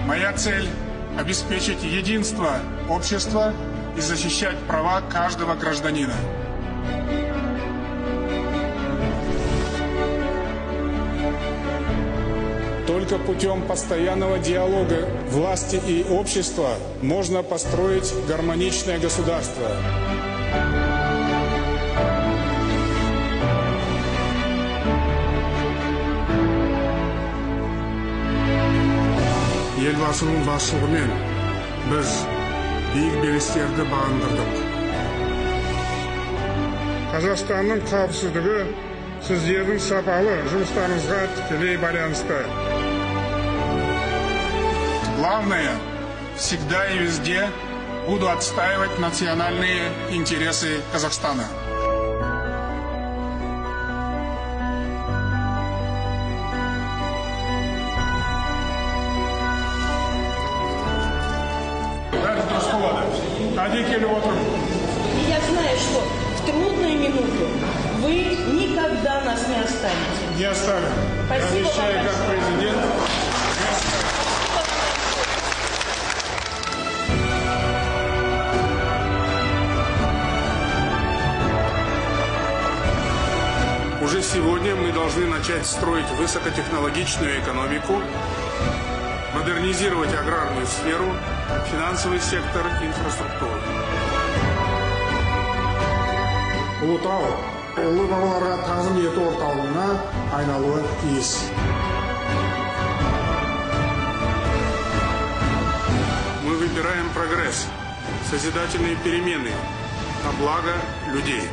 Моя цель – обеспечить единство общества и защищать права каждого гражданина. Только путем постоянного диалога власти и общества можно построить гармоничное государство. Елбасының басшылығымен біз биік белестерді бағындырдық. Қазақстанның қауіпсіздігі сіздердің сапалы жұмыстарыңызға тікелей байланысты. Главное, всегда и везде буду отстаивать национальные интересы Казахстана. И я знаю, что в трудную минуту вы никогда нас не оставите. Не оставим. Спасибо. Я обещаю, как президент. Уже сегодня мы должны начать строить высокотехнологичную экономику, модернизировать аграрную сферу, финансовый сектор, инфраструктуру. Ұлытау ұлы бабаларға тағзым ету орталығына айналуы тиіс. Мы выбираем прогресс, созидательные перемены на благо людей.